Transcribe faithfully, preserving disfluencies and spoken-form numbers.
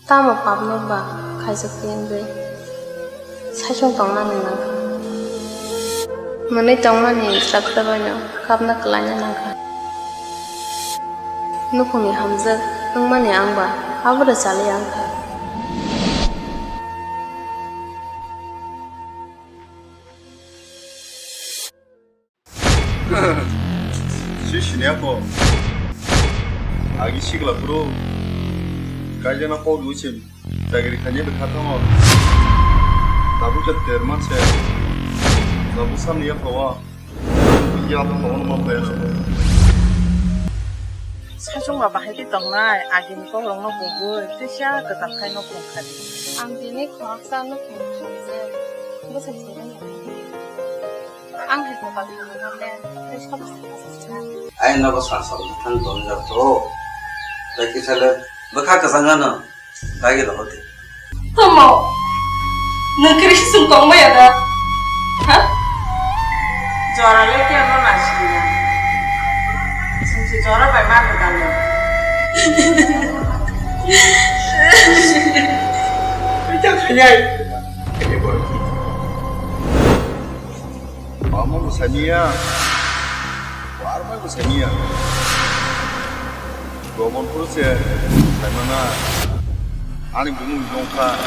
Tamo papno ba khaijak twi wngwi saichung tongmani nangkha. Mwnwi tongmani srapta baino kapna kwlaina nangkha. Nukhungni hamjak wngmani ang ba abono chaliya wngkha. Si siniya ko. Agi sikla bro. Kaijana kok luchim. Chagri khanya be khatango. Tabu ke terman se. Tabu sam niya pawa. Ya to pawan ma payana. Saichung ba bahai di tongnai, agini kokrokno bugwi, tisa kwtal khai nukhung khadi. Ang tini khoroksa nukhung khaijak, bwsai sini. Ang hai kwtal khaijak le, tei sobo se khaijak. Ai nogo sal sal thang tong jak to. Tai kisa le bwkha kwchang ano. Dagi rohor di. Tomo, nwng kiri sisung tongmaya da? Ha? Jora le khe no nasina. Sungsi jora bai ma kwtal no. Kisa khayai. Kaya borok ki. Omo bwsaniya, warma bwsaniya. Gomon phuru se saimana, ani bumung jongkha.